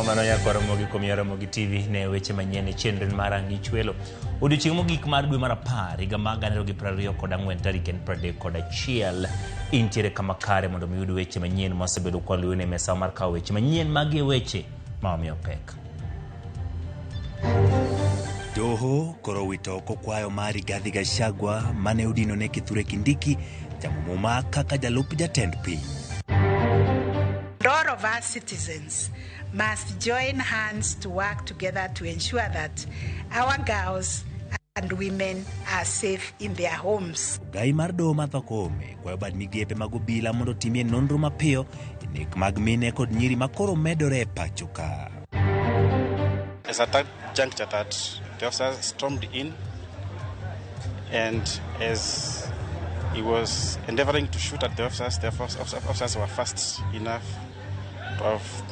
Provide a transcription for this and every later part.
Erokamano nyakwar Ramogi kuom yiero Ramogi TV ne weche manyien e chenro mar Ang'ich Welo. Odiochieng' mogik mar dwe mar 10 higa mar 2024 tarik en 31. Intiere kama kare mondo mi uyud weche manyien mwasebedo kwaluwo e mesa mar kawo weche manyien. Magi e weche ma wamiyo pek. Doho koro owito oko kwayo mar Rigathi Gachagua mane odinone Kithure Kindiki chamo muma kaka jalup jatend piny. All of us citizens must join hands to work together to ensure that our girls and women are safe in their homes. Ogai mar doho Martha Koome kwayo bad migepe mag obila mondo otimie nonro mapiyo e nek mag mine kod nyiri makoro medore e pacho ka. As at that juncture that the officer stormed in, and as he was endeavoring to shoot at the officers, the officers were fast enough to have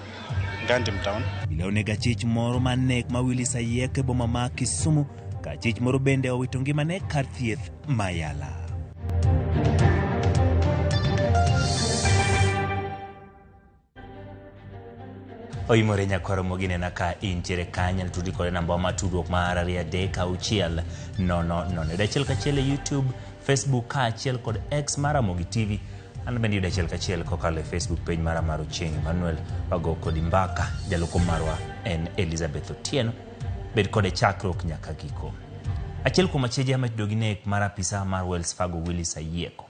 gunned him down. Obila onego achich moro mar nek ma Willis Ayiek e boma ma Kisumu ka achich moro bende owito ngimane kar thieth ma Yala. Oimore nyakwaro moginena ka intiere kanya tudi kode namba mar tudruok mar 2 3 6 0 0. Yud achiel kachiel e YouTube, Facebook kaachiel kod X mar Ramogi TV. An bende yud achiel kachiel kokalo e Facebook page mara mar Ochieng Emmanuel. Wago kodi mbaka. Jaloko marwa en Elizabeth Otieno. Bed kode chakruok nyaka giko. Achiel kuom acheje matudo gi nek mar apisa mar Wells Fargo Willis Ayieko.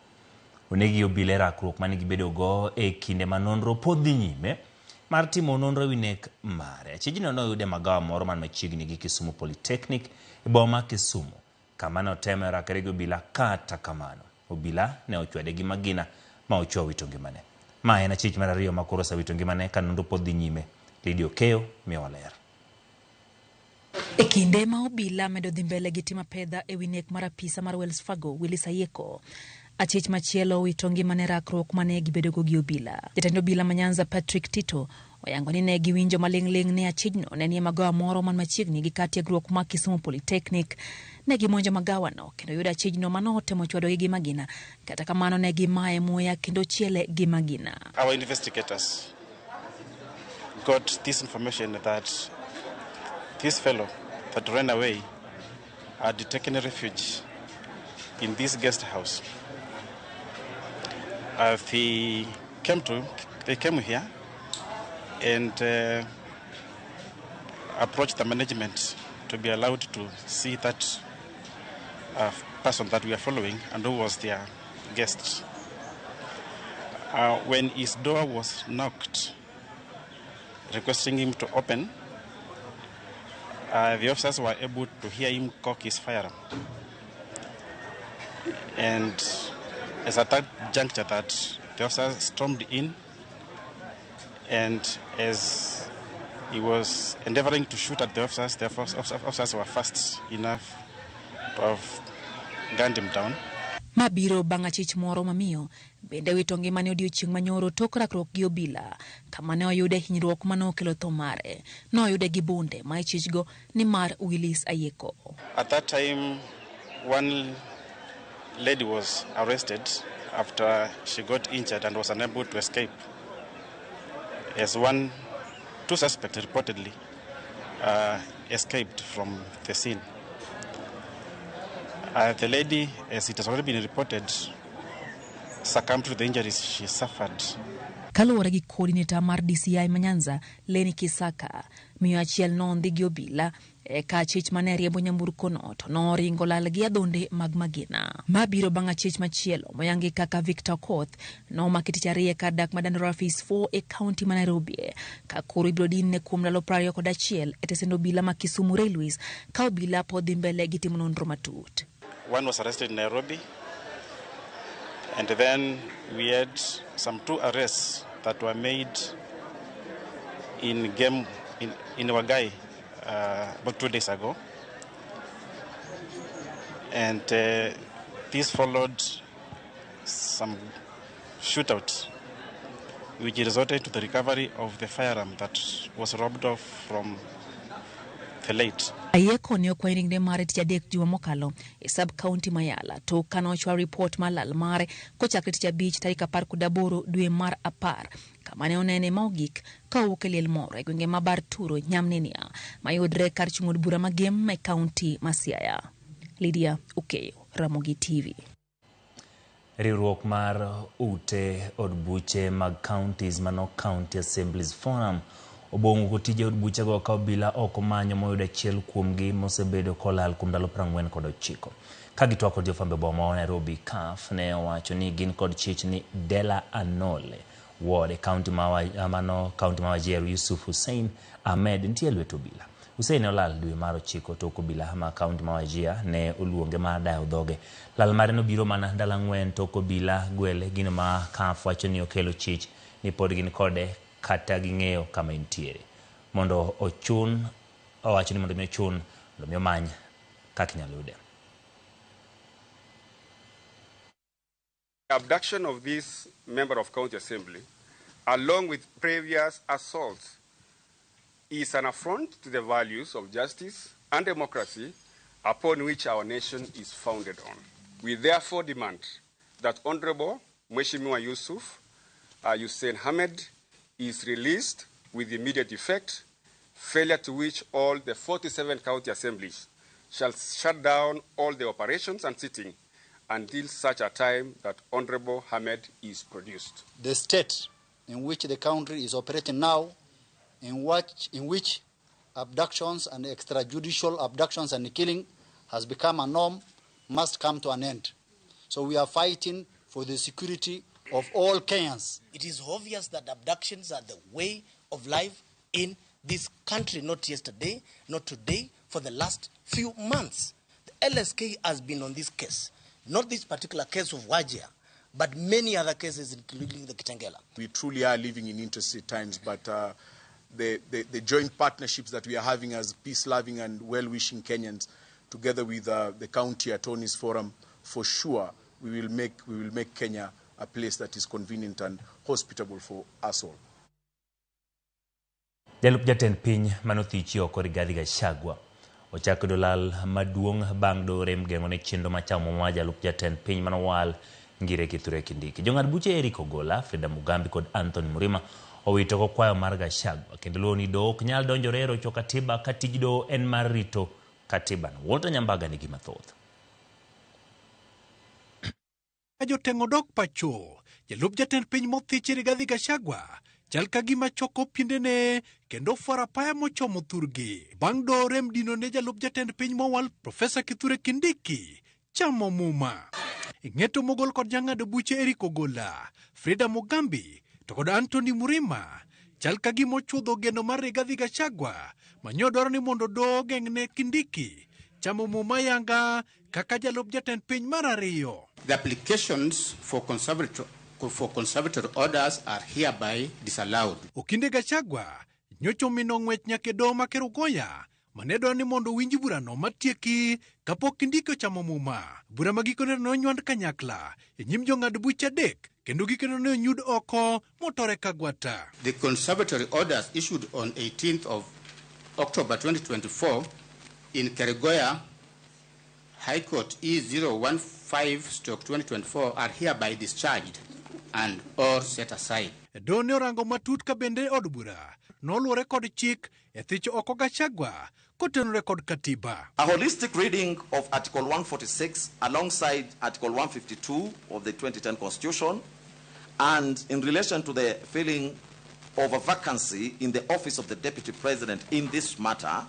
Onegi obila e rakruok mane gibedo go e kinde ma nonro pod dhi nyime mar timo nonro ewi nek mare. Achijno noyud e magawa moro man machiegni gi Kisumu Polytechnic e boma ma Kisumu, kama ne oteme rakre gi obila. Kata kamano, obila ne ochwade gi magina ma ochwo wito ngimane. Ma en achich mar ariyo ma koro osewito ngimane ka nonro pod dhi nyime. Lydia Okeyo miyowa ler. E kinde ma obila medo dhi mbele gi timo apedha e wi nek mar apisa mar Wells Fargo Willis Ayieko, achich machielo owito ngimane rakruok mane gibedogo gi obila. Jatend obila ma Nyanza Patrick Tito oyango ni ne giwinjo maling'ling' ni achijno ne nie magawa moro man machiegni gi kar tiegruok ma Kisumu Polytechnic. Ne gimonjo magawano kendo yudo achijno manotemo chwadogi gi magina. Kata kamano ne gimaye muya kendo chiele gi magina. Our investigators got this information that this fellow that ran away had taken refuge in this guest house. They came here and approached the management to be allowed to see that person that we are following and who was their guest. When his door was knocked, requesting him to open, the officers were able to hear him cock his firearm. And as at that juncture that the officers stormed in, and as he was endeavoring to shoot at the officers, the officers were fast enough to have gunned him down. Ma biro bang' achich moro mamiyo bende wito ngimane odiochieng' manyoro tok rakruok gi obila kama ne oyude hinyruok manokelo tho mare. Noyude gi bunde ma ichichgo ni mar Willis Ayieko. At that time, one lady was arrested after she got injured and was unable to escape. As two suspects reportedly escaped from the scene. The lady, as it has already been reported, succumbed to the injuries she suffered. Kaluwore gi coordinator mar DCI ma Nyanza, Lenny Kisaka, miyo achiel nondhi gi obila eka achich mane riembo nyamburkono to noringo lal gi adhonde mag magina. Ma biro bang' achich machielo moyangi kaka Victor Okoth nomaki tich ariyo e kar dak ma Dandora Phase 4 e kaunti ma Nairobi ka koro ibiro dinne kuom ndalo 21 e tesend obila ma Kisumu Railways ka obila pod dhi mbele gi timo nonro matut. One was arrested in Nairobi, and then we had some two arrests that were made in game in Wagai about 2 days ago. And this followed some shootout, which resulted to the recovery of the firearm that was robbed off from the late. Ayieko ne okwayo ringre mare tich adek juma mokalo e sub county ma Yala tok kane ochwal ripot mar lal mare kochakre tich abich tarik 18 dwe mar 10. Kama ne onene mogik ka owuok e liel moro e gwenge ma Bar Turo Nyamnenia mayudre kar chung' od bura ma Gem e kaunti ma Siaya. Lydia Okeyo, Ramogi TV. Riwruok mar ute od buche mag counties mano County Assemblies Forum obong'o ko tije od buchego ka obila ok omanyo moyudo achiel kuomgi mosebedo kolal kuom ndalo 49. Ka gitwak kod jofwambo e boma ma Nairobi, CAF ne owacho ni gin kod chich ni Dela Anole Ward e kaunti ma mano kaunti ma Wajir Yusuf Hussein Ahmed nitie e lwet obila. Hussein ne olal dwe mar ochiko tok obila ma kaunti ma Wajir ne oluonge mar dayo dhoge. Lal mare nobiro mana ndalo 4 tok obila gwele gino ma CAF wacho ni okelo chich ni pod gin kode kata ging'eyo kama entiere. Mondo ochun owacho ni mondo mi ochun mondo mi omany kaka inyalo yude. Abduction of this member of county assembly, along with previous assaults, is an affront to the values of justice and democracy upon which our nation is founded on. We therefore demand that Honorable Mheshimiwa Yusuf Hussein Ahmed is released with immediate effect, failure to which all the 47 county assemblies shall shut down all the operations and sitting until such a time that Honorable Ahmed is produced. The state in which the country is operating now, in which abductions and extrajudicial abductions and killing has become a norm, must come to an end. So we are fighting for the security of all Kenyans. It is obvious that abductions are the way of life in this country, not yesterday, not today, for the last few months. The LSK has been on this case, not this particular case of Wajir, but many other cases, including the Kitengela. We truly are living in interesting times, but the joint partnerships that we are having as peace-loving and well-wishing Kenyans, together with the County Attorneys Forum, for sure we will make Kenya a place that is convenient and hospitable for us all. Jalup jatend piny manothichi oko Rigathi Gachagua ochako yudo lal maduong' bang' doho rem geng'o ne chenro machamo ma jalup jatend piny manowal Ngire Kithure Kindiki. Jong'ad buche Eric Ogola, Frida Mugambi kod Anthony Murima owito oko kwayo mar Gachagua kendo luwo ni doho ok nyal donjore e rocho katiba ka tij doho en mar rito katiba no. Walter Nyambaga nigi mathoth. Joteng'o dok pacho, jalup jatend piny mothichi Rigathi Gachagua chal ka gima choko piendene kendo fwaro apaya mochomo thurgi bang' doho rem dino ne jalup jatend piny mowal Profesa Kithure Kindiki chamo muma. Ng'eto mogol kod jang'ado buche Eric Ogola, Frida Mugambi to kod Anthony Murima chal ka gima ochudho geno mar Rigathi Gachagua manyo dwaro ni mondo doho ogeng'ne Kindiki chamo muma yanga kaka jalup jatend piny mar ariyo. The applications for conservatory orders are hereby disallowed. Okinde Gachagua nyocha omino ng'wech nyaka e doho ma Kerugoya mane dwaro ni mondo owinj burano matieki kapok Kindiki ochamo muma. Bura ma gikone nonywand kanyakla e nyim jong'ad buche adek kendo gikone ne onyud oko motore kagwata. The conservatory orders issued on 18th of October 2024 in Kerugoya High Court E015-2024 are hereby discharged and or set aside. Doho ne orango matut ka bende od bura noluwore kod chik e thicho oko Gachagua kotenore kod katiba. A holistic reading of Article 146 alongside Article 152 of the 2010 Constitution and in relation to the filling of a vacancy in the office of the Deputy President in this matter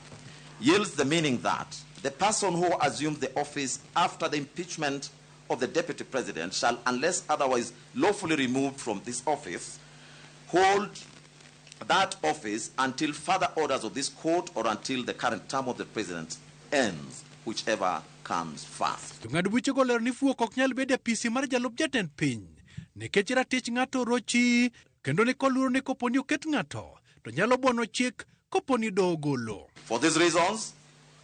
yields the meaning that the person who assumes the office after the impeachment of the Deputy President shall, unless otherwise lawfully removed from this office, hold that office until further orders of this court or until the current term of the president ends, whichever comes first. Jong'ad buchego olero ni fuok ok nyal bedo e apisi mar jalup jatend piny nikech ratich ng'ato rochi kendo ni koluoro ni kopo ni oket ng'ato to nyalo buono chik kopo ni doho ogolo. For these reasons,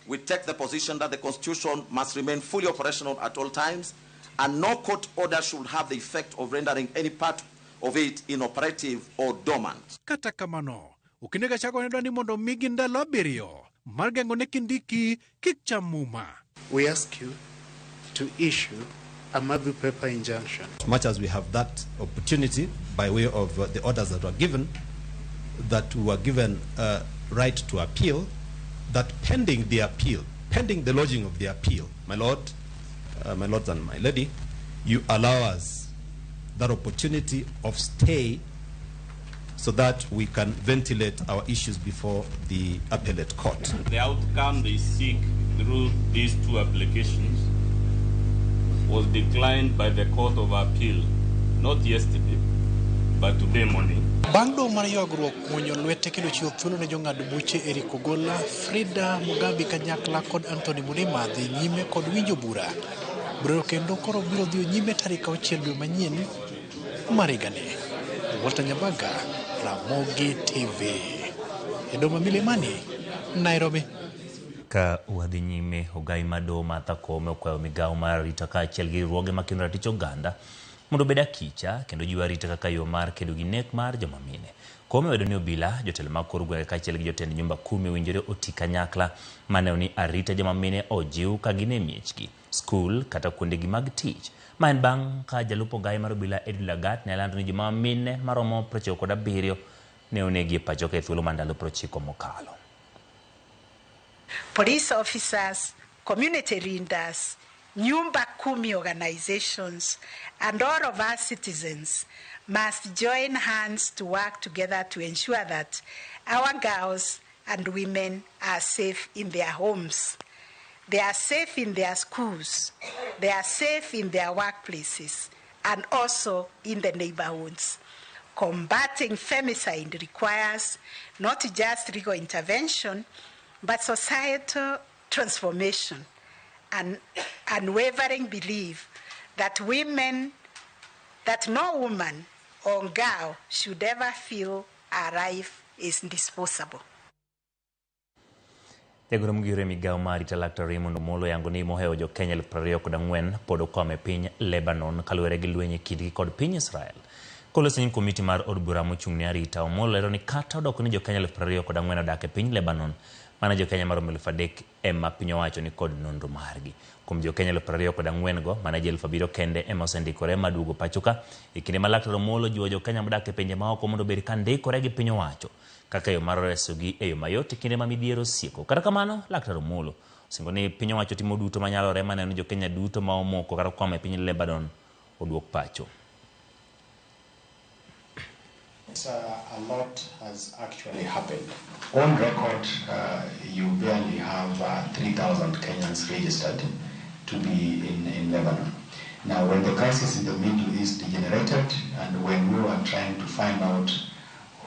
we take the position that the Constitution must remain fully operational at all times and no court order should have the effect of rendering any part of it inoperative or dormant. Kata kamano, Okinde Gachagua ne dwaro ni mondo omigi ndalo 7 mar geng'o ne Kindiki kik cham muma. We ask you to issue a Matthew Pepper injunction. Much as we have that opportunity by way of the orders that were given, that we were given right to appeal, that pending the appeal, pending the lodging of the appeal, my lord, my lords and my lady, you allow us that opportunity of stay so that we can ventilate our issues before the appellate court. The outcome they seek through these two applications was declined by the Court of Appeal, not yesterday, but today morning. Bang' doho mar ywagruok muonyo lwete kendo chiwo thuolo ne jong'ad buche Eric Ogolla, Frida Mugambi kanyakla kod Anthony Mrima dhi nyime kod winjo bura. Burano kendo koro biro dhi nyime tarik 6 dwe manyien mar higani. Walter Nyabaga, Ramogi TV. E doma Milimani, Nairobi. Ka wadhi nyime, ogai mar doho Martha Koome okwayo migawo mar arita kaachiel gi riwruoge makendo ratich oganda mondo obed akicha kendo jiwo arita kaka yo mar kedo gi nek mar joma mine. Koome owedo ni obila, jotelo mag kor gwenge kaachiel gi jotend nyumba kumi owinjore oti kanyakla maneno ni arita joma mine ojiw ka gin e miechgi, skul kata kuondegi mag tich. Ma en bang' ka jalup ogai mar obila Edwin Lagat ne lando ni joma mine maromo 97 ne onegi e pacho ka e thuolo mar ndalo 90 mokalo. Police officers, community leaders, Nyumba Kumi organizations, and all of us citizens must join hands to work together to ensure that our girls and women are safe in their homes. They are safe in their schools. They are safe in their workplaces and also in the neighborhoods. Combating femicide requires not just legal intervention, but societal transformation and unwavering belief that women, that no woman or girl should ever feel her life is disposable. Jagoro mogire e migawo mar arita Laktar Raymond Omolo yango ni mohewo jo Kenya 24,000 pod okwamo e piny Lebanon kaluwore gi lweny e kindgi kod piny Israel. Koloso nyim komiti mar od bura mochung' ne arita, Omolo lero ni kata odoko ni jo Kenya 24,000 odak e piny Lebanon, mana jo Kenya maromo 3,000 ema piny owacho ni kod nonro margi. Kuom jo Kenya 24,000 go, mana ji 7,000 kende ema osendikore maduogo pacho ka. E kinde ma Laktar Omolo jiwo jo Kenya modak e pinje maoko mondo obed ka ndikore gi piny owacho kaka yo mar resogi e yo mayot e kinde ma midhiero osieko. Kata kamano, Laktar Omolo osingo ni piny owacho timo duto manyalore maneno ni jo Kenya duto ma omoko kata okwamo e piny Lebanon oduok pacho. A lot has actually happened. On record, you barely have 3,000 Kenyans registered to be in Lebanon. Now, when the crisis in the Middle East degenerated and when we were trying to find out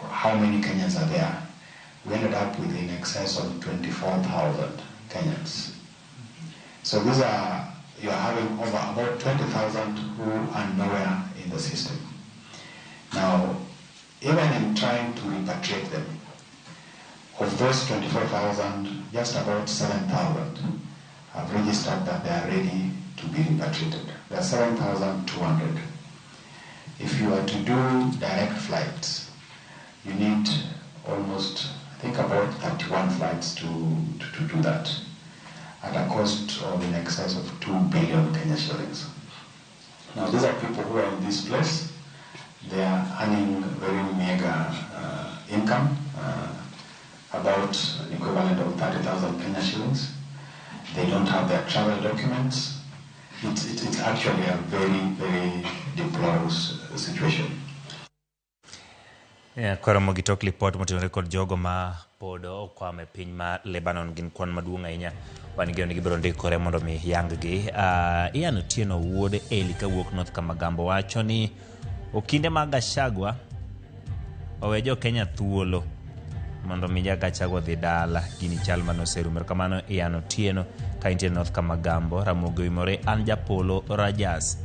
how many Kenyans are there, we ended up with in excess of 24,000 Kenyans. So these are, you are having over about 20,000 who are nowhere in the system. Now, even in trying to repatriate them, of those 24,000, just about 7,000 have registered that they are ready to be repatriated. There are 7,200. If you are to do direct flights, you need almost, I think about 31 flights to do that at a cost of in excess of 2 billion Kenya shillings. Now, these are people who are in this place. They are earning very meager income, about an equivalent of 30,000 Kenya shillings. They don't have their travel documents. It's actually a very, very deplorable situation. Koro mogitok lipot motenore kod jogo ma pod okwamo e piny ma Lebanon gin kwan maduong' ahinya. Wan gi ni gibiro ndikore mondo mi yang gi. Ian Otieno wuod Eli kawuok North Kamagambo wacho ni okinde mag Gachagua owe jo Kenya thuolo mondo mi Gachagua dhi dala. Gini chal mane oserumo. Erokamano Ian Otieno ka intie North Kamagambo. Ramogi Oimore an Japolo Rajas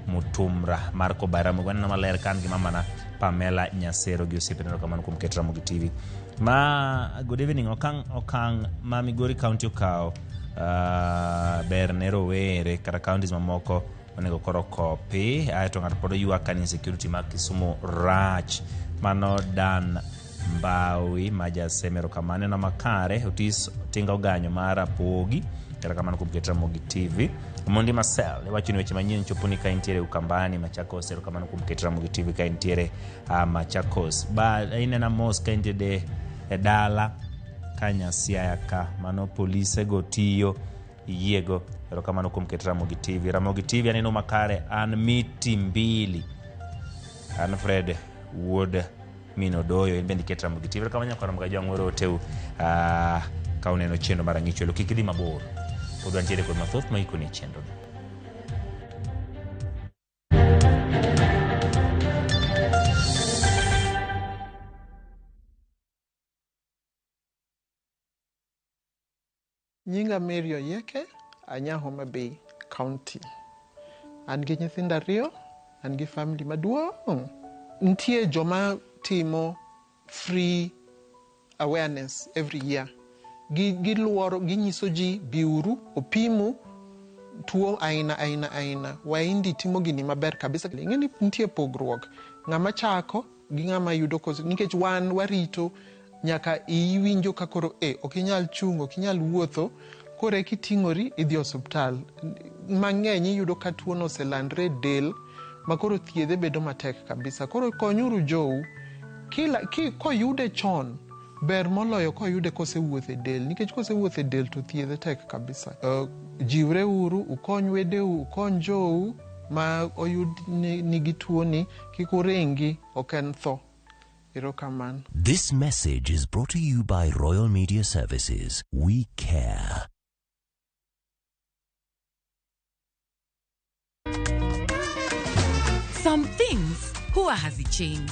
Mutumra mar Kobar. Ramogi waneno maler ka an gi mamana Pamela Nyasero gi osiepene. Erokamano kuom keto Ramogi TV. Ma good evening. Okang' ma Migori County okawo ber ne rowere kata counties mamoko onego koro kopi. Aeto ng'ato pod oywak ka ni insecurity mar Kisumu rach. Mano Dan Mbawi Majaseme, erokamano na makare. Otis Tinga Oganyo mar Rapogi, erokamano kuom keto Ramogi TV. Mondi Marcel iwacho ni weche manyien choponi ka intiere Ukambani Machakos, erokamano kuom keto Ramogi TV ka intiere Machakos. Ba inena mos ka intiere e dala ka Nyasiaya ka, mano polise go tiyo iyiego, erokamano kuom keto Ramogi TV. Ramogi TV aneno makare, an miti mbili, an Fred wuod min Odoyo, in bende iket Ramogi TV. Erokamano nyakwar Ramogi Ajwang' oro oteu ka uneno chenro mar Ang'ich Welo, kik idhi mabor, pod wantiere kod mathoth ma ikoni e chenro ni. Nyinga Mary Oyieke, anya Homa Bay County. An gi nyithindo ariyo, an gi family maduong'. Nitie joma timo free awareness every year. Giluoro, ginyiso ji biuru, opimu tuo aina aina aina. Waindi timo gini maber kabisa. Ing'e ni nitie pogruok. Ng'ama chako gi ng'ama yudo koso, nikech wan warito nyaka iwinjo ka koro ok inyal chung', ok inyal wuotho, koro eka iting'ori idhi osuptal. Mang'eny iyudo ka tuono oselandre e del ma koro thiedhe bedo matek kabisa. Koro konyuru jou. Koyude chon, ber moloyo koyude kosewuotho e del, nikech kosewuotho e del to thiedhe tek kabisa. Jiwre uru, ukony wedeu, ukony jou ma oyud nigi tuoni, kik uringi, ok en tho. Erokamano. This message is brought to you by Royal Media Services. We care. Some things huwa hazichange.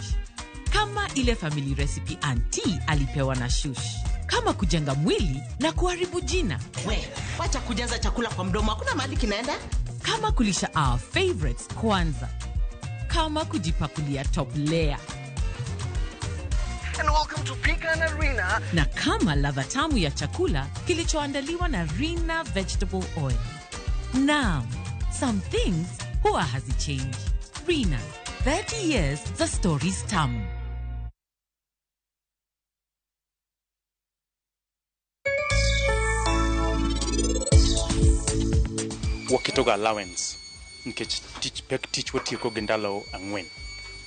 Kama ile family recipe auntie alipewa na shush. Kama kujenga mwili na kuharibu jina. We, wacha kujaza chakula kwa mdomo, hakuna mahali kinaenda. Kama kulisha our favorites kwanza. Kama kujipakulia top layer. And welcome to Pecan Arena. Na kama ladha tamu ya chakula kilichoandaliwa na Rina Vegetable Oil. Now, some things huwa hazichange. Rina, 30 years the stories tamu. Waketoga allowance nikech tich pek tich watieko gi ndalo 4.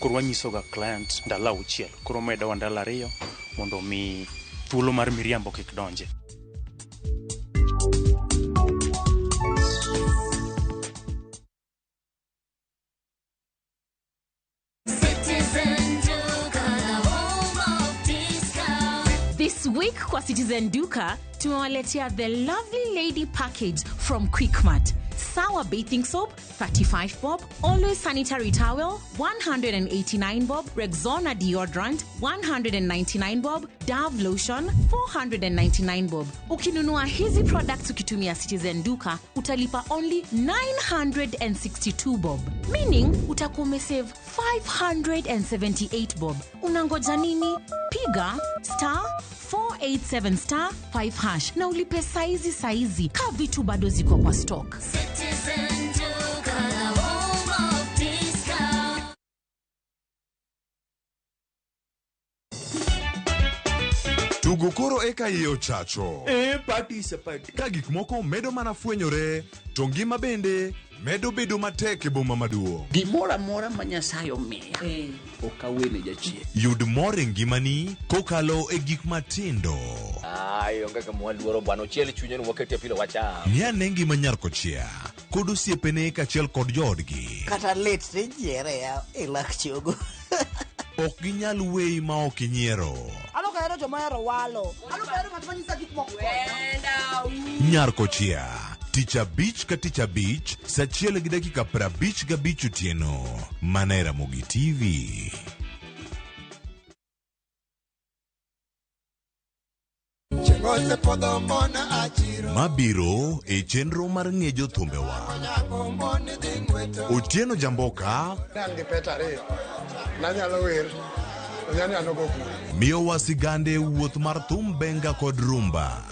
Koro wanyisoga client ndalo 6, koro medowa ndalo 2 mondo mi thuolo mar miriambo kik donje. This week kwa Citizen Duka tumewaletea the lovely lady package from Quickmart. Sour bathing soap 35 bob, Always sanitary towel 189 bob, Rexona deodorant 199 bob, Dove lotion 499 bob. Ukinunua hizi products ukitumia Citizen Duka utalipa only 962 bob, meaning utakuwa umesave 578 bob. Unangoja nini? Piga star 487 star 5 hash na ulipe saizi saizi ka vitu bado ziko kwa stock. Citizen Duka, the home of discount. Tugo koro eka iye ochacho. Party se party. Ka gik moko medo mana fwenyore, to ngima bende medo bedo matek e boma maduong'. Gimoro amora ma Nyasaye omiya, ok awene jachien. Yud mor e ngimani kokalo e gik matindo. Ai, onge kama waluoro bwana, ochiel chunye ni wakete pilo wacham. Ng'i ane ngima nyar kochia kod osiepene kaachiel kod joodgi. Kata lit ni nyiere ya e lak chogo. Ok ginyal weyi ma ok inyiero. An ok ahero joma ohero walo. An ok ahero ng'at ma nyisa gik moko. Nyar kochia, tich abich ka tich abich, saa 1:55 otieno. Mana e Ramogi TV. Mabiro e chenro mar ng'e jothumbewa. Otieno Jamboka miyowa sigande wuoth mar thum benga kod rumba.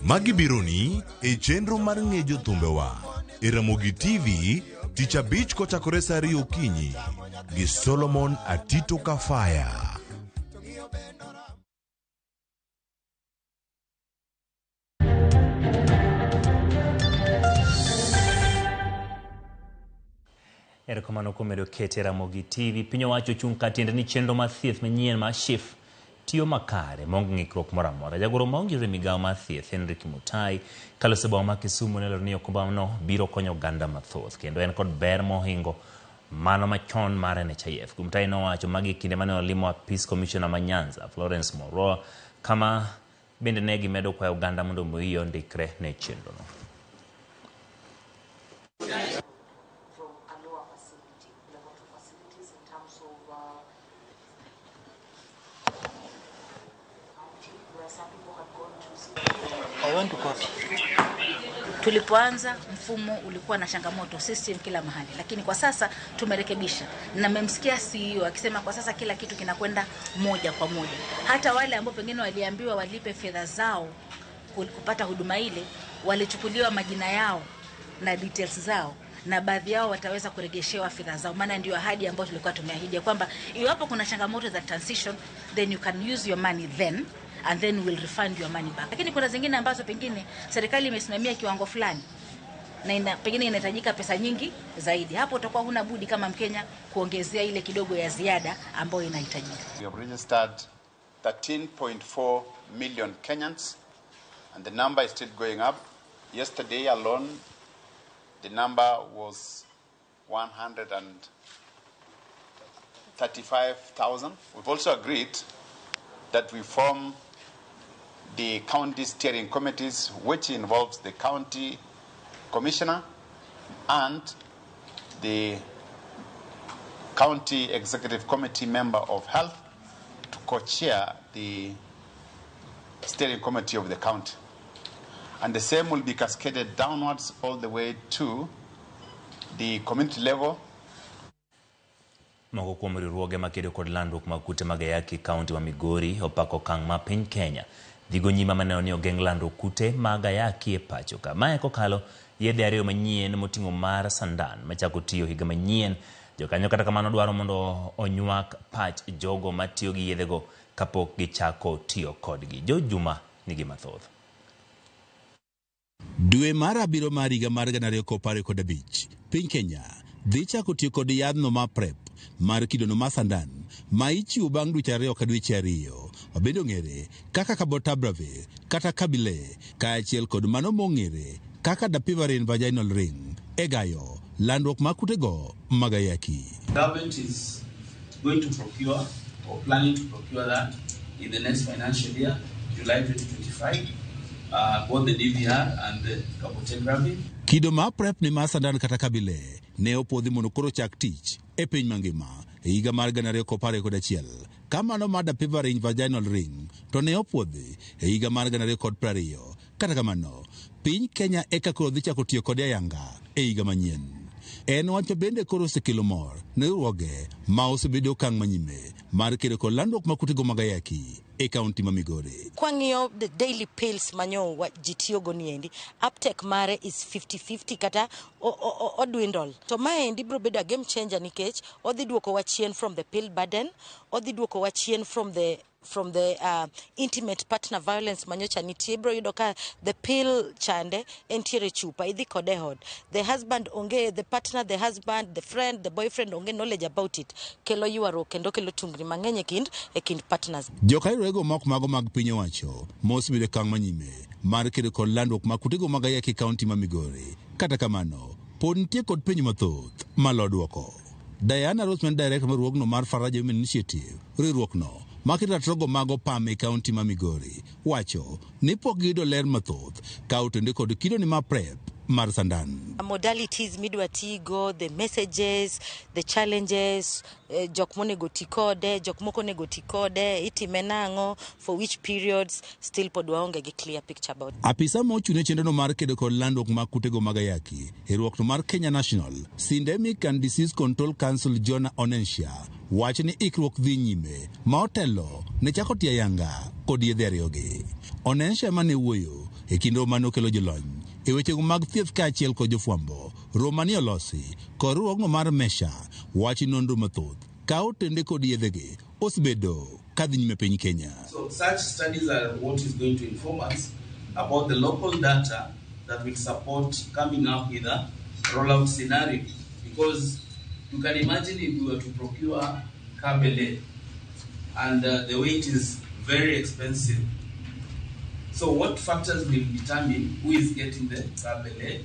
Magi bironi e chenro mar ng'e jothumbewa e Ramogi TV tich abich kochakore saa ariyo okinyi gi Solomon Atito Kafaya. Erokamano kuom medo kete Ramogi TV. Piny owacho ochung' ka tiende ni chenro mar thieth manyien mar SHIF tiyo makare maonge ng'ikruok moro amora. Jagoro maongirore e migawo mar thieth Henry Kimutai kaloso e boma ma Kisumu ne olero ni okumbano biro konyo oganda mathoth kendo en kod ber mohingo mano machon mar NHIF. Kimutai nowacho magi e kinde mane olimo apis komishona ma Nyanza Florence Moroa kama bende ne gimedo kwayo oganda mondo omi ondikre ne chenrono. I want to copy. Tulipoanza mfumo ulikuwa na changamoto system kila mahali, lakini kwa sasa tumerekebisha, na mmemsikia CEO akisema kwa sasa kila kitu kinakwenda moja kwa moja. Hata wale ambao pengine waliambiwa walipe fedha zao kupata huduma ile, walichukuliwa majina yao na details zao, na baadhi yao wataweza kuregeshewa fedha zao, maana ndio ahadi ambayo tulikuwa tumeahidi kwamba iwapo kuna changamoto za transition then you can use your money then and then we'll refund your money back. Lakini kuna zingine ambazo pengine serikali imesimamia kiwango fulani na pengine inahitajika pesa nyingi zaidi. Hapo utakuwa huna budi kama Mkenya kuongezea ile kidogo ya ziada ambayo inahitajika. We have registered 13.4 million Kenyans and the number is still going up. Yesterday alone the number was 135,000. We've also agreed that we form the county steering committees, which involves the county commissioner and the county executive committee member of health to co-chair the steering committee of the county. And the same will be cascaded downwards all the way to the community level. Moko kuom riwruoge makedo kod landruok mag kute mag ayaki kaunti ma Migori opako okang' ma piny Kenya dhigo nyime maneno ni ogeng' landruok kute mag ayaki e pacho ka. Mae kokalo yedhe ariyo manyien moting'o mar sandan machako tiyo higa manyien. Jokanyo kata kamano dwaro mondo onywak pach jogo matiyo gi yedhego kapok gichako tiyo kodgi. George Juma nigi mathoth. Dwe mar abiriyo mar higa mar 2025, piny Kenya dhi chako tiyo kod yadhno mar PrEP mar kidono mar sandan ma ichiwo bang' dweche 2 ka dweche 2, mabende ong'ere kaka Cabotegravir kata Kabile, kaachiel kod mano mong'ere kaka Dapivirine vaginal ring e gayo landruok mar kutego mag ayaki. Government is going to procure or planning to procure that in the next financial year, July 2025. Both the DVR and the cabotegravir. Kido mar PrEP ni mar sandan kata Kabile ne opuodhi mondo koro chak tich e piny mangima e higa mar 2021, ka mano mar Dapivirine vaginal ring to ne opuodhi e higa mar 2020. Kata kamano, piny Kenya eka koro dhi chako tiyo kode ayanga e higa manyien. En wach bende koro osekelo mor ne riwruoge ma osebedo okang' manyime mar kedo kod landruok mar kutego mag ayaki e kaunti ma Migori. Kwang'iyo the daily pills manyo ji tiyogo niendi, uptake mare is 50-50 kata o dwindle. To maendi biro bedo a game changer nikech odhi duokowa chien from the pill burden, odhi duokowa chien from the intimate partner violence manyocha nitie. Ibiro yudo ka the pill chande entiere chupa, idhi kode e ot. The husband onge, the partner, the husband, the friend, the boyfriend onge knowledge about it. Kelo ywaruok kendo kelo tungni mang'eny e kind partners. Jokairego mok mago mag piny owacho mosebedo e okang' manyime mar kedo kod landruok mag kutego mag ayaki e kaunti ma Migori. Kata kamano, pod nitie kod penjo mathoth malo duoko. Diana Roseman, director mar riwruogno mar Faraja Women Initiative, riwruokno maketo ratiro mag opam e kaunti ma Migori, wacho ni pok giyudo ler mathoth ka otende kod kido ni mar PrEP mar sandan. Modalities midwa tigo, the messages, the challenges, jok monego ti kode, jok moko onego ti kode, itime nang'o, for which periods, still pod waonge gi clear picture about. Apisa mochung' ne chenrono mar kedo kod landruok mag kutego mag ayaki e riwruokno mar Kenya National Syndemic and Disease Control Council Jonah Onensia wacho ni ikruok dhi nyime ma otelo ne chako tiyo ayanga kod yedhe ariyogi. Onensia mane wuoyo E kinde romo mane okelo jolony e wechego mag thieth kaachiel kod jofwambo, romo mane olosi kod riwruogno mar MESHA wacho ni nonro mathoth ka otende kod yedhegi osebedo kadhi nyime e piny Kenya. So such studies are what is going to inform us about the local data that will support coming up with a rollout scenario. Because you can imagine if we were to procure Kabele and the way it is very expensive. So what factors will determine who is getting the Kabele,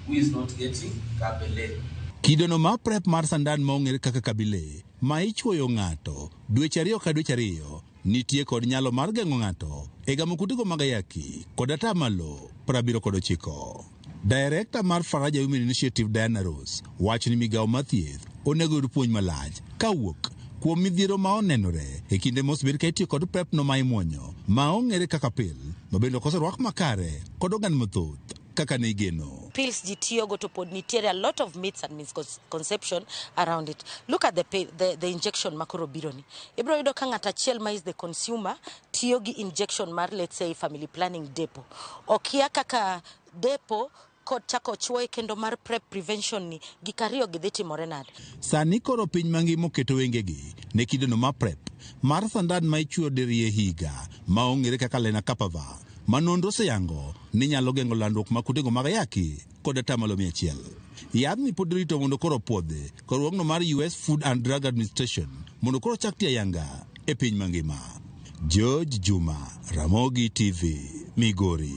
who is not getting Kabele? Kidono mar PrEP mar sandan ma ong'ere kaka Kabile ma ichuoyo ng'ato dweche ariyo ka dweche ariyo nitie kod nyalo mar geng'o ng'ato e gamo kutego mag ayaki kod atamalo 79. Director mar Faraja Women Initiative Diana Rose wacho ni migawo mar thieth onego oyud puonj malach kawuok kuom midhiero ma onenore e kinde mosebed ka itiyo kod PrEP no ma imuonyo ma ong'ere kaka pill ma bende ok oserwak makare kod oganda mathoth kaka ne igeno. Pills ji tiyogo to pod nitiere a lot of myths and misconception around it. Look at the injection makoro biro ni. Ibiro yudo ka ng'ato achiel ma is the consumer tiyo gi injection mar, let's say, family planning depo. Okia kaka depo kod chako chuoye kendo mar PrEP prevention ni gik ariyo gi dhi timore nade. Sani koro piny mangima oketo wengegi ne kidono mar PrEP mar sandan ma ichuoyo diriyo e higa ma ong'ere kaka Lenacapavir ma nonro oseyango ni nyalo geng'o landruok mag kutego mag ayaki kod atamalo 100. Yadhni pod irito mondo koro opuodhi kod riwruogno mar US Food and Drug Administration mondo koro ochak tiyo ayanga e piny mangima. George Juma, Ramogi TV, Migori.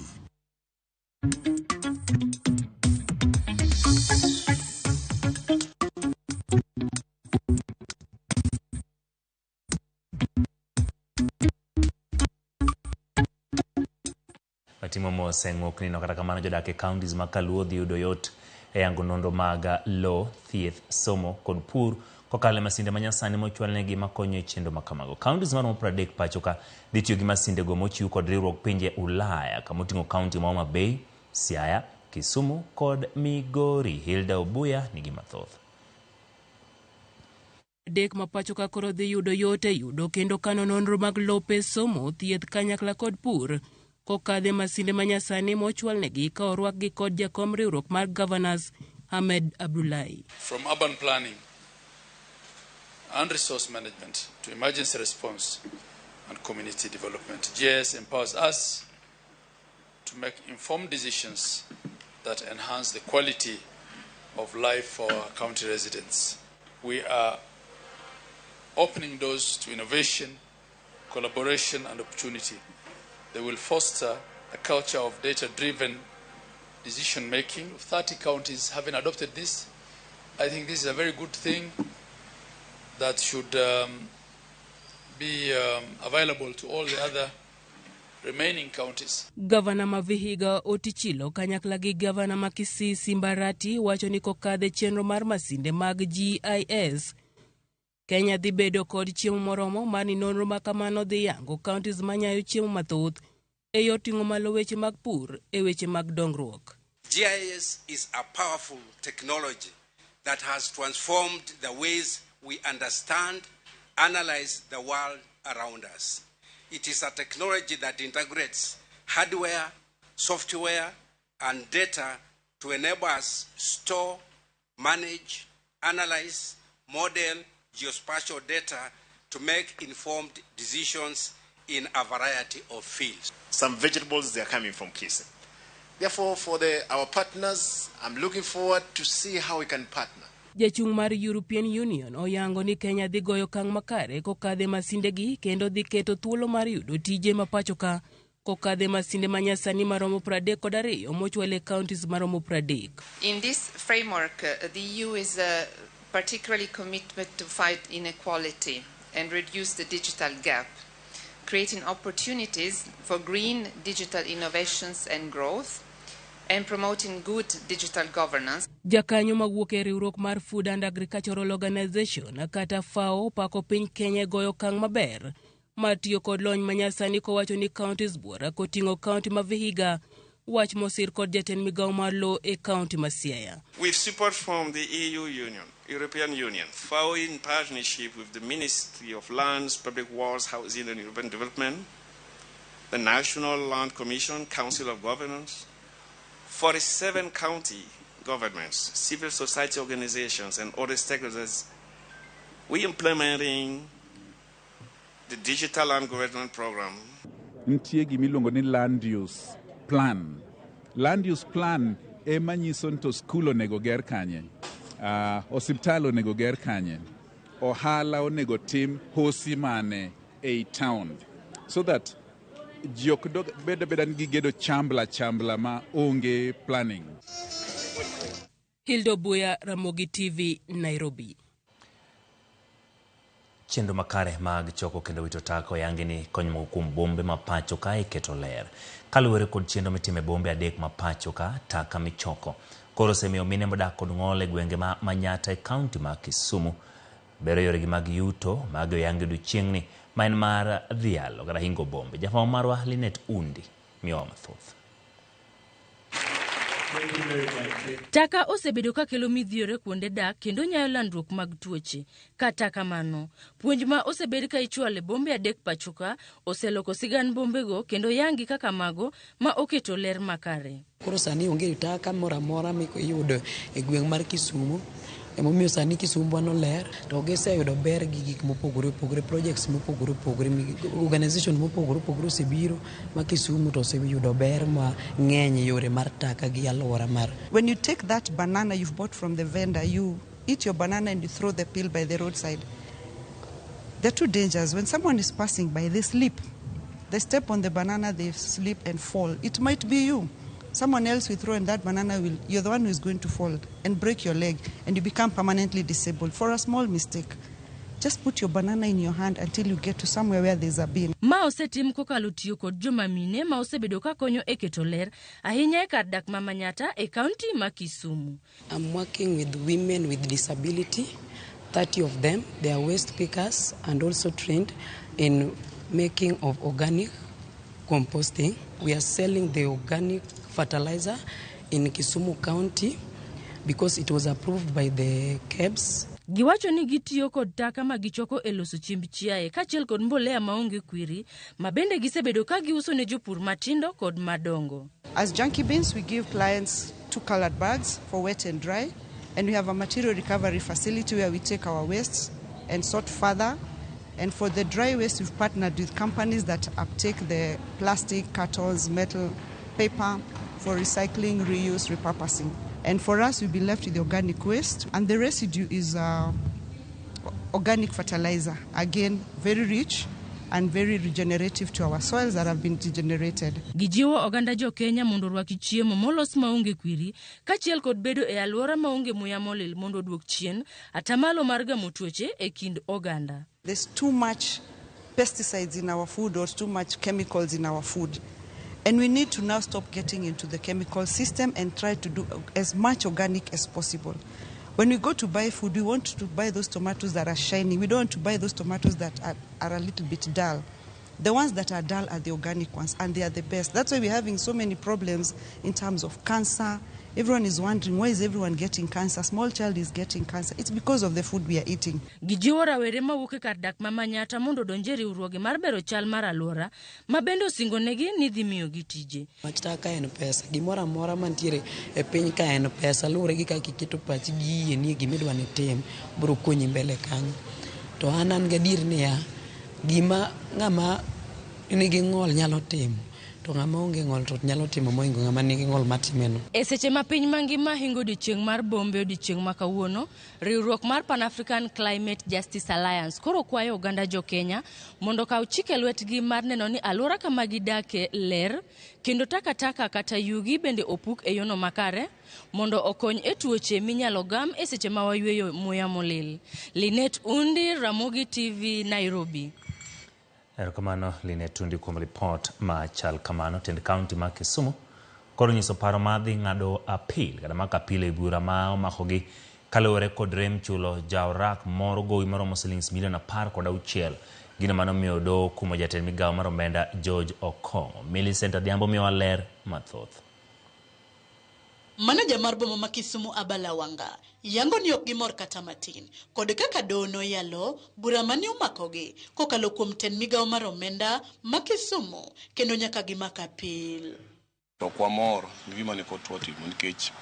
Watimo mos e ng'ukni no, kata kamano jodak e counties ma Kaluo dhi yudo yot e yango nonro mag lowo, thieth, somo kod pur kokalo e masinde manyasani mochwalnegi makonyo e chenro ma kamago. Counties maromo 30 pacho ka dhi tiyo gi masindego mochiw kod riwruog pinje Ulaya kamoting'o county ma Homa Bay, Siaya, Kisumu kod Migori. Hilda Obuya nigi mathoth. Adek ma pacho ka koro dhi yudo yot e yudo kendo kano nonro mag lope, somo, thieth kanyakla kod pur kokadhe masinde manyasani mochwalnegi ka orwakgi kod jakom riwruok mar Governors Ahmed Abdullahi. From urban planning and resource management to emergency response and community development, GIS empowers us to make informed decisions that enhance the quality of life for our county residents. We are opening doors to innovation, collaboration, and opportunity. They will foster a culture of data-driven decision-making. 30 counties having adopted this, I think this is a very good thing that should be available to all the other remaining counties. Gavana ma Vihiga Otichilo kanyakla gi gavana ma Kisii Simbarati wacho ni kokadhe chenro mar masinde mag GIS, Kenya dhi bedo kod chiemo moromo mar ni nonro ma kamano dhi yango counties manyayo chiemo mathoth e yor ting'o malo weche mag pur e weche mag dongruok. GIS is a powerful technology that has transformed the ways we understand, analyze the world around us. It is a technology that integrates hardware, software, and data to enable us store, manage, analyze, model geospatial data to make informed decisions in a variety of fields. Some vegetables, they are coming from Kisii. Therefore, for our partners, I'm looking forward to see how we can partner. Jachung' mar European Union oyango ni Kenya dhi goyo okang' makare kokadhe masindegi kendo dhi keto thuolo mar yudo tije ma pacho ka kokadhe masinde manyasani maromo 32 mochwal e counties maromo 30. In this framework, the EU is particularly committed to fight inequality and reduce the digital gap, creating opportunities for green digital innovations and growth, and promoting good digital governance. Jakanyo mawuok e riwruok mar Food and Agricultural Organization kata FAO pako piny Kenya e goyo okang' maber mar tiyo kod lony manyasani kowacho ni counties buora koting'o county ma Vihiga, wach mosir kod jatend migawo mar lowo e county ma Siaya. With support from the EU Union, European Union, FAO in partnership with the Ministry of Lands, Public Works, Housing and Urban Development, the National Land Commission, Council of Governors, 47 county governments, civil society organizations, and other stakeholders, we implementing the Digital Land Government Program. Nitie gimiluongo ni land use plan. Land use plan ema nyiso ni to skul onego ger kanye, osiptal onego ger kanye, ohala onego tim hosi mane ei town, so that ji ok bed abeda ni gigedo chambla chambla ma onge planning. Hildo Buya, Ramogi TV, Nairobi. Chenro makare mag choko kendo wito taka oyangi ni konyo moko kuom bombe ma pacho ka e keto ler. Kaluwore kod chenro mitimo e bombe adek ma pacho ka, taka michoko koro osemiyo mine modak kod ng'ol e gwenge ma Manyatta e kaunti ma Kisumu bero yoregi mag yuto magi oyangi odiochieng'ni ma en mar dhialo kata hingo bombe. Jafwambo marwa Linet Undi miyowa mathoth. Taka osebedo ka kelo midhiero e kuonde dak kendo nyayo landruok mag tuoche. Kata kamano, puonj ma osebed ka ichwalo e bombe adek pacho ka oseloko sigand bombego kendo yangi kaka mago ma oketo ler makare. Koro sani onge taka moro amora miyudo e gweng' mar Kisumu. Emomiyo sani Kisumu no ler to giseyudo ber gi gik mopogore opogore, projects mopogore opogore, organization mopogore opogore osebiro ma Kisumu to oseyudo ber mang'eny e yore mar taka gi alwora mar. When you take that banana you've bought from the vendor, you eat your banana and you throw the peel by the roadside. There are two dangers. When someone is passing by, they slip. They step on the banana, they slip and fall. It might be you. Someone else will throw, and that banana will, you're the one who is going to fall and break your leg, and you become permanently disabled for a small mistake. Just put your banana in your hand until you get to somewhere where there's a bin. Ma osetim kokalo tiyo kod joma mine ma osebedo ka konyo e keto ler ahinya e kar dak ma Manyatta e kaunti ma Kisumu. I'm working with women with disability, 30 of them. They are waste pickers and also trained in making of organic composting. We are selling the organic fertilizer in Kisumu County because it was approved by the KEBS. Giwacho ni gitiyo kod taka ma gichoko e loso chiemb chiaye kaachiel kod mbolea maonge kwiri ma bende gisebedo ka giuso ne jopur matindo kod madongo. As Junkie Bins, we give clients 2 colored bags for wet and dry, and we have a material recovery facility where we take our wastes and sort further. And for the dry waste, we've partnered with companies that uptake the plastic, cartons, metal, paper for recycling, reuse, repurposing. And for us, we'll be left with the organic waste. And the residue is organic fertilizer. Again, very rich and very regenerative to our soils that have been degenerated. Gijiwo oganda jo Kenya mondo orwaki chiemo molos maonge kwiri kaachiel kod bedo e alwora maonge muya molil mondo oduok chien atamalo mar gamo tuoche e kind oganda. There's too much pesticides in our food or too much chemicals in our food. And we need to now stop getting into the chemical system and try to do as much organic as possible. When we go to buy food, we want to buy those tomatoes that are shiny. We don't want to buy those tomatoes that are a little bit dull. The ones that are dull are the organic ones, and they are the best. That's why we're having so many problems in terms of cancer. Everyone is wondering, why is everyone getting cancer? Small child is getting cancer. It's because of the food we are eating. Gijiwo rawere mawuok e kar dak ma Manyatta mondo odonj e riwruoge mar bero chal mar alwora ma bende osingonegi ni dhi miyogi tije. Wach taka en pesa. Gimoro amora mantiere e piny ka en pesa. Luwore gi kaka iketo pachi gi yie ni gima idwa ni itim biro konyi mbele kanyo. To an gadier niya, gima ng'ama nigi ng'ol nyalo timo to ng'ama onge ng'ol to nyalo timo mohingo ng'ama nigi ng'ol matimeno. E seche ma piny mangima hingo odiochieng' mar bombe odiochieng' ma kawuono, riwruok mar Pan-African Climate Justice Alliance koro kwayo oganda jo Kenya mondo okaw chike lwetgi mar neno ni alwora kama gidake ler kendo takataka kata yugi bende opuk e yono makare mondo okony e tuoche minyalo gam e seche ma wayweyo muya molil. Linet Undi, Ramogi TV, Nairobi. Erokamano Linet Undi kuom ripot ma chal kamano. Tend kaunti ma Kisumu koro nyiso paro mar dhi ng'ado apil kata mako apil e bura ma omakogi kaluwore kod rem chulo jaorak moro gowi maromo silings milion 16. Gino manomiyo doho kumo jatend migawo mar omenda George Okong'o. Millicent Adhiambo miyowa ler mathoth. Maneja mar boma ma Kisumu Abala Wanga yango ni ok gimor kata matin kod kaka doho noyalo bura mane omakogi kokalo kuom tend migawo mar omenda ma Kisumu kendo nyaka gimak apil. To ok wamor gi gima ne kot otimo nikech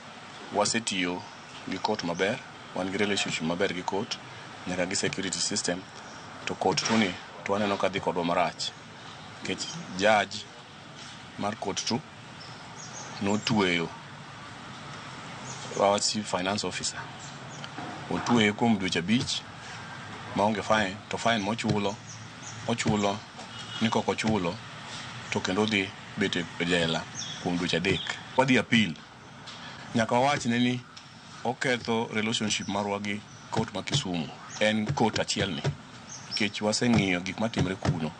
wasetiyo gi court maber, wan gi relationship maber gi court nyaka gi security system to court tu ni to waneno ka dhi kodwa marach nikech judge mar court tu notweyo our chief finance officer otweye kuom dweche abich maonge fine to fine mochulo ochulo ni kok ochulo to kendo odhi bet e jela kuom dweche adek. Wadhi appeal nyaka wawachne ni oketho relationship marwa gi court ma Kisumu. En court achiel ni nikech waseng'iyo gik matimre kuno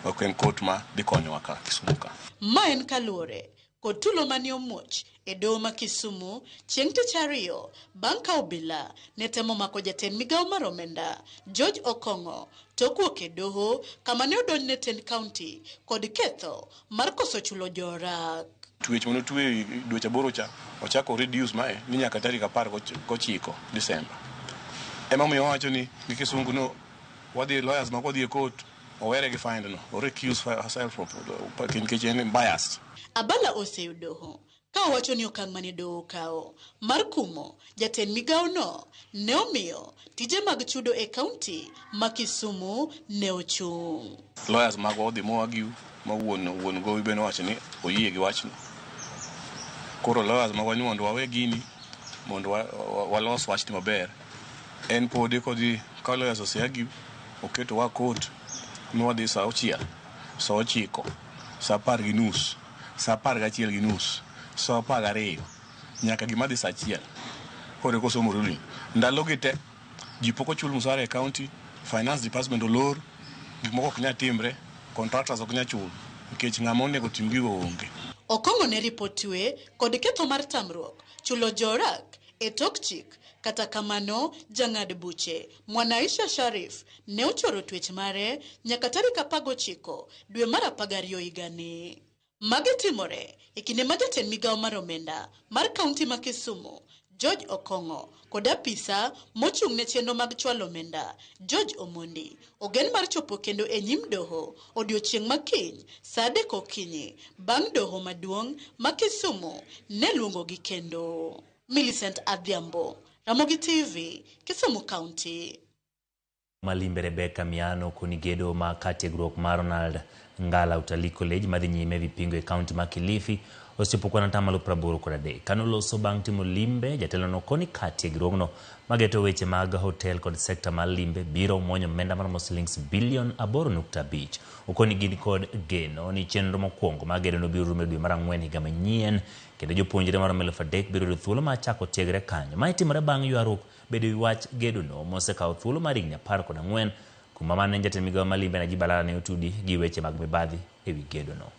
ok en court ma dhi konyowa ka Kisumu ka. Ma en kaluwore kod tulo mane omuoch e doho ma Kisumu chieng' tich ariyo bang' ka obila ne temo mako jatend migawo mar omenda George Okong'o tok wuok e doho kama ne odonjne tend kaunti kod ketho mar koso chulo jorak. Twech mane otwe dweche aboro cha ochako reduce mae ni nyaka tarik apar gochiko December. Ema omiyo wawacho ni gi kisungu no wadhi lawyers mag wadhi e court owere gi find no o recuse herself from nikech en biased. Abala oseyo doho ka owacho ni okang' mane doho okawo mar kumo jatend migawono ne omiyo tije mag chudo e kaunti ma Kisumu ne ochung'. Lawyers magwa odhi mo argue ma wuon wuon gowi be nowacho ni oyie gi wachno. Koro lawyers magwa ni mondo wawe gini mondo walos wachni maber. En podi kodhi ka lawyers ose argue oketo wa court ni wadhi saa auchiel, saa ochiko, saa apar gi nus, saa apar gachiel gi nus, saa apar gariyo nyaka gima dhi saa achiel koro eka osomo ruling. Ndalo gi te ji pok ochul msara e county, finance department olor, gik moko ok nyal timre, contractors ok nyal chul nikech ng'ama onego tim gigo onge. Okong'o ne ripot twe kod ketho mar tamruok chulo jorak e tok chik. Kata kamano, jang'ad buche Mwanaisha Sharif ne ochoro twech mare nyaka tarik 19 dwe mar 12 higani. Magi timore e kinde ma jatend migawo mar omenda mar kaunti ma Kisumu George Okong'o kod apisa mochung' ne chenro mag chwalo omenda George Omondi ogen mar chopo kendo e nyim doho odiochieng' ma kiny saa 3 okinyi bang' doho maduong' ma Kisumu ne luongogi kendo. Millicent Adhiambo, Ramogi TV, Kisumu County. Malimbe Rebecca Miano koni gedo ma kar tiegruok mar Ronald Ngala Utalii College madhi nyime Vipingo e kaunti ma Kilifi osechopo kwan atamalo 83. Kano loso bang' timo limbe, jatelono koni kar tiegruogno mageto weche mag hotel kod sekta mar limbe biro muonyo omenda maromo silings bilion 8.5. Okoni gin kod geno ni chenro mokwongo mar gedono biro rumo e dwe mar ang'wen higa manyien kendo jopuonjre maromo 3,000 biro yudo thuolo mar chako tiegre kanyo. Mae timore bang' ywaruok bedo e wach gedono mosekawo thuolo mar higni 14 kuma mane jatend migawo mar limbe Najib Balala ne otudi gi weche mag mibadhi e wi gedono.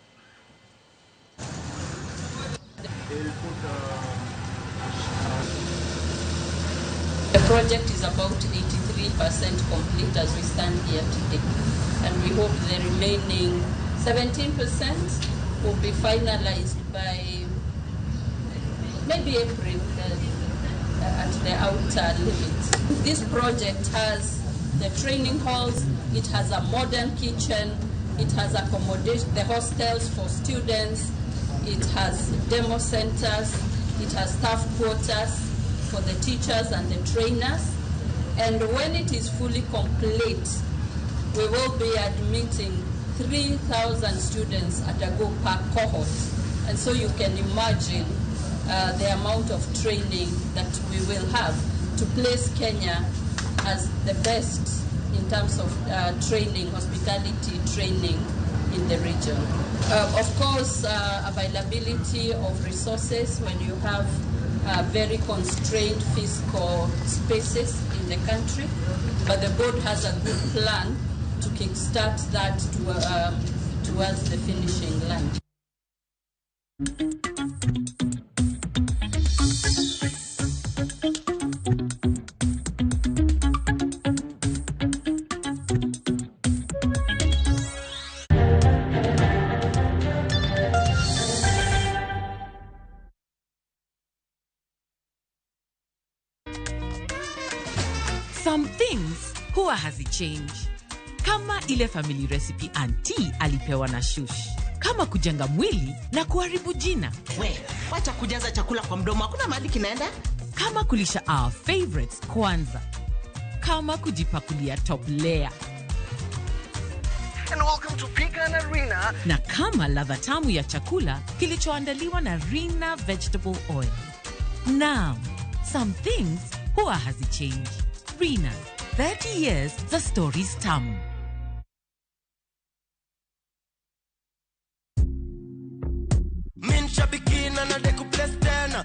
The project is about 83% complete as we stand here today, and we hope the remaining 17% will be finalized by maybe April at the outer limit. This project has the training halls, it has a modern kitchen, it has accommodation, the hostels for students, it has demo centers, it has staff quarters for the teachers and the trainers. And when it is fully complete, we will be admitting 3,000 students at a go per cohort. And so you can imagine the amount of training that we will have to place Kenya as the best in terms of training, hospitality training in the region. Of course, availability of resources when you have very constrained fiscal spaces in the country, but the board has a good plan to kickstart that towards the finishing line. hazichange. Kama ile family recipe auntie alipewa na shush. Kama kujenga mwili na kuharibu jina. We, wacha kujaza chakula kwa mdomo, hakuna mahali kinaenda. Kama kulisha our favorites kwanza. Kama kujipakulia top layer. And welcome to Pecan Arena. Na kama ladha tamu ya chakula kilichoandaliwa na Rina Vegetable Oil. Naam, some things huwa hazichange. Rina, 30 years za stories tamu.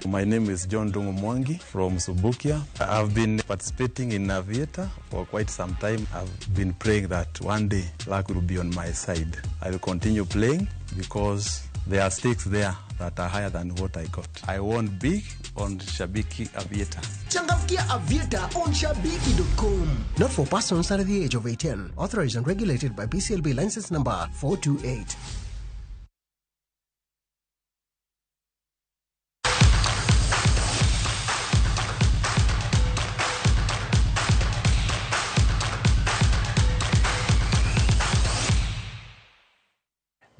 My name is John Dungu Mwangi from Subukia. I've been participating in Aviator for quite some time. I've been praying that one day luck will be on my side. I will continue playing because there are stakes there that are higher than what I got. I won big on Shabiki Aviator. Changamkia Aviator on Shabiki.com. Not for persons under the age of 18. Authorized and regulated by BCLB license number 428.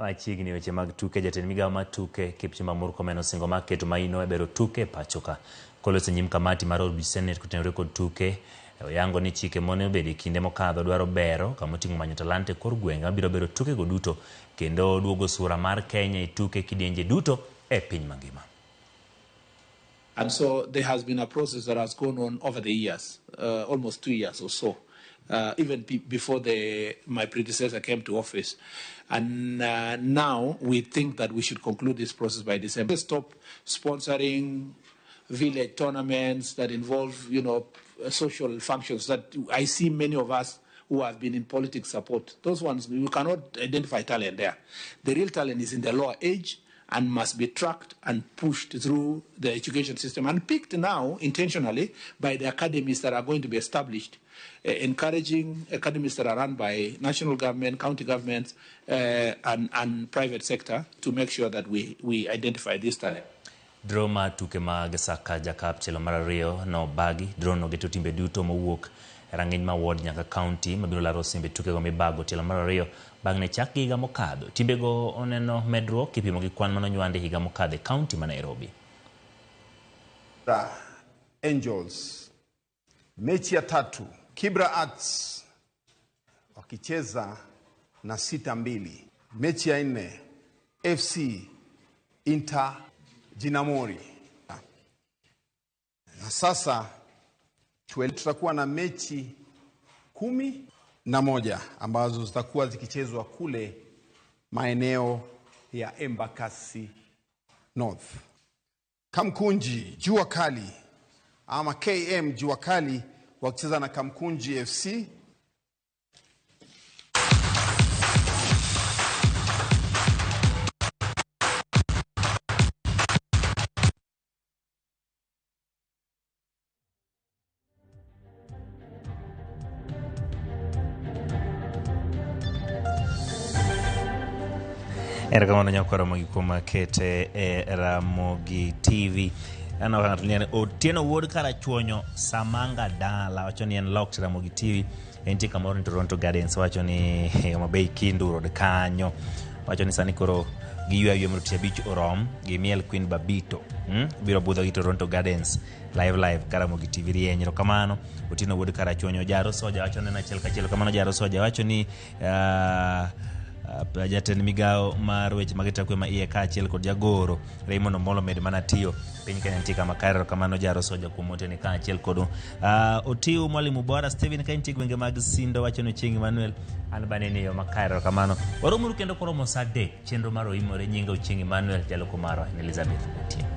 Machiegni weche mag tuke. Jatend migawo mar tuke Kipchumba Murkomen osingo mar keto maino e bero tuke e pacho ka. Koloso e nyim kamati mar od buch Senate kotenore kod tuke, oyango ni chike mane obedo e kinde mokadho dwaro bero kamoting'o manyo talanta e kor gwenge mabiro bero tukego duto kendo duogo sura mar Kenya e tuke kidienje duto e piny mangima. And so there has been a process that has gone on over the years, almost 2 years or so, even before my predecessor came to office. And now we think that we should conclude this process by December. Stop sponsoring village tournaments that involve, social functions that I see many of us who have been in politics support. Those ones, you cannot identify talent there. The real talent is in the lower age and must be tracked and pushed through the education system and picked now intentionally by the academies that are going to be established, encouraging academies that are run by national government, county governments, and private sector to make sure that we identify this talent. Draw mar tuke mag Sakaja Cup tielo mar ariyo nobagi. Draw no geto timbe duto mowuok e rang'iny ma ward nyaka county mabiro laro osimbe tukego mibago tielo mar ariyo bang' ne chak gi higa mokadho. Timbego oneno medruok kipimo gi kwan manonywande higa mokadho e county ma Nairobi. Angels mechi ya tatu, Kibra Arts wakicheza na 6-2. Mechi ya nne, FC Inter Jinamori. Na sasa tutakuwa na mechi 11 ambazo zitakuwa zikichezwa kule maeneo ya Embakasi North. Kamkunji Jua Kali ama KM Jua Kali wakicheza na Kamkunji FC. Erokamano nyakwa Ramogi kuom kete e Ramogi TV. Aneno ka ng'ato ni Otieno wuod Karachuonyo Samanga Dala wacho ni en locked Ramogi TV. Entie kamoro ni Toronto Gardens, wacho ni Homa Bay Kindu Road kanyo. Wacho ni sani koro giywe aywe mondo tich abich orom gimiel Queen Babito. Biro budho gi Toronto Gardens live ka Ramogi TV rieny. Erokamano Otieno wuod Karachuonyo. Jaro Soja wacho ni en achiel kachiel. Kamano Jaro Soja wacho ni jatend migawo mar weche mag arita kwe ma iye kaachiel kod jagoro Raymond Omolo med mana tiyo piny Kenya nitie kama kare. Erokamano Jaro Soja kuom otene kaachiel kod Otiu Mwalimu Bora Steven ka intie gwenge mag Sindo wacho ni Chieng' Emmanuel an bane ni yo makare. Erokamano. Waromuru kendo koromo saa 3 chenro mar Oimore. Nyinga Ochieng' Emmanuel, jaloko marwa en Elizabeth Otieno.